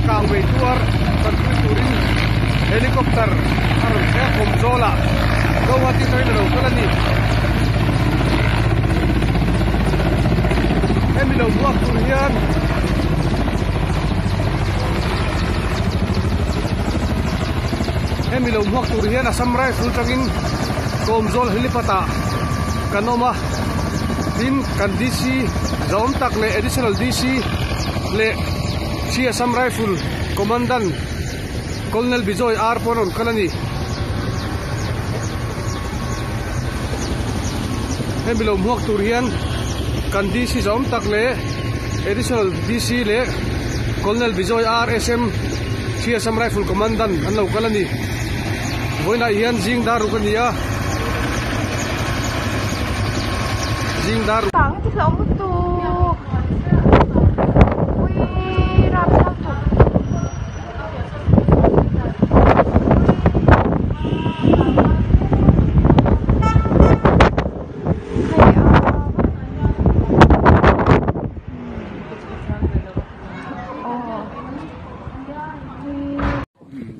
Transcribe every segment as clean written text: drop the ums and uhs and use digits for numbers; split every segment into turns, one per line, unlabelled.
kang mei tuar tanpui turin helicopter a rawn thleng a kawmzawl ah Guwahati atangin a lo kal a ni. Hemi lo buak tur hian hemi lo hmuak tur hian Assam Rifle tangin Kawmzawl helipad ah kan awm a tin kan DC zawm tak leh additional DC leh Sri Assam Rifle Commandant Colonel Bijoy R pawh an rawn kal a ni. Hemi lo hmuak tur hian kan DC zawm tak leh Additional DC leh Colonel Bijoy R SM Sri Assam Rifle Commandant an lo kal a ni. Vawiinah hian zing dar ruk a ni a. Zing dar ruk.
Kang ti hlauh lutuk ui rapthlak tuk.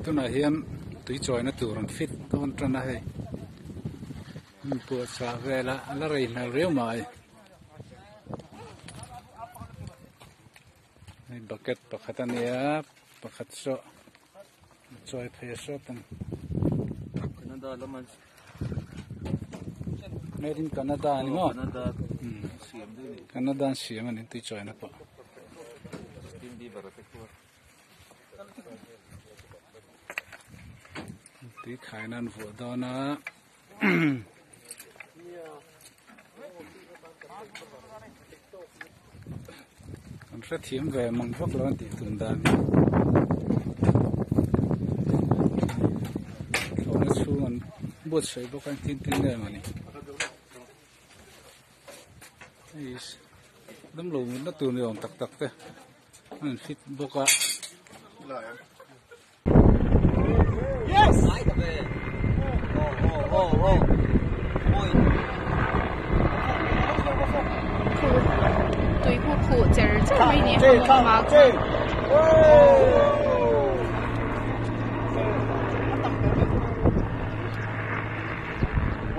Tunah hian tui chawina tur an fit dawn tan a hei hmun puahchah velah a la rei hmel riau mai. Hei bucket pakhat a nia pakhat saw chawi phei a sawt ang made in Canada a ni maw Canada an siam a ni tui chawina pawh. Tui khaina an vuah dawn a. Kan hrethiam ve mang vak lo an tih tun dan hi. Thlawhna chhung an buatsaih bawk a engtin tin nge mawni. Hei damlo mutna tur ni awm tak tak te an in fit bawk a.
Tui khu khuh cher cher mai ni a hmu a chuan.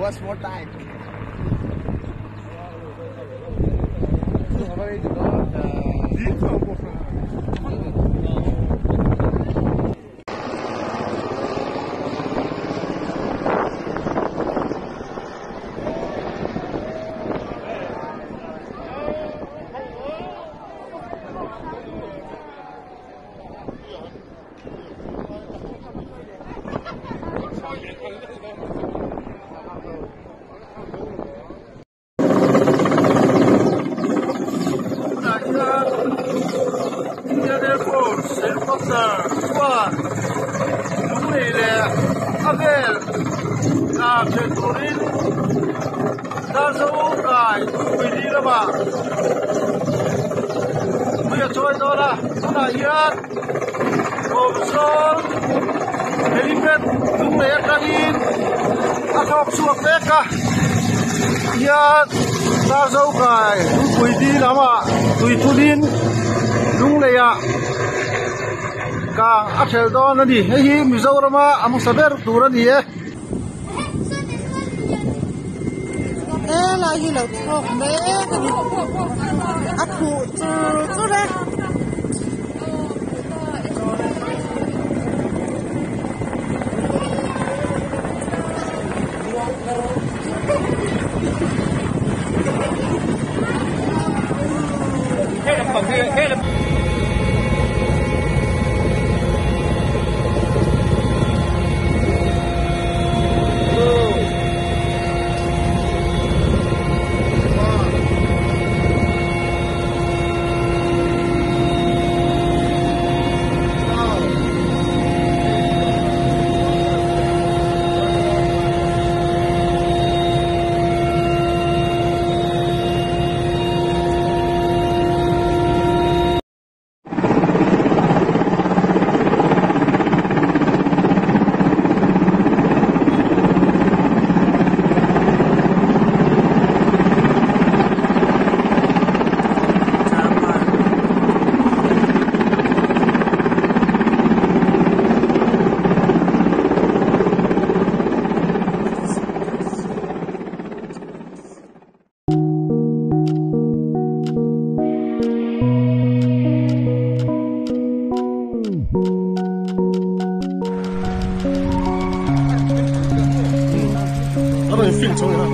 Once more time.
Tunah hian Indian Air Force helicopter chuan lunglei leh a vel hna thlen turin Darzo kai tupui li lamah mui a chawi dawn a tunah hian Kawmzawl helipad lunglei atangin a thlawk chhuak mek a hian Darzo kai tupui li lamah tui thunin lungleiah kang a thelh dawn a ni hei hi Mizorama a hmasa ber tur a ni e.
Helai hi lo thlawk mek a ni a khuh chur chur e.
rawn in film chho a.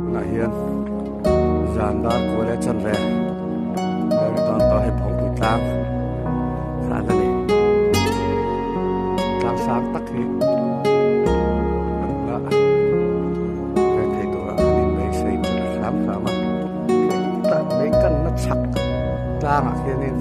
Tunah hian zan dar kual leh chanve a ri dawn tawh hei phawngpui tlang zan a ni tlang sang tak hi kan la ve thei turah kan inbeisei thin hram hram a tah mai kanna chhak tlangah khianin.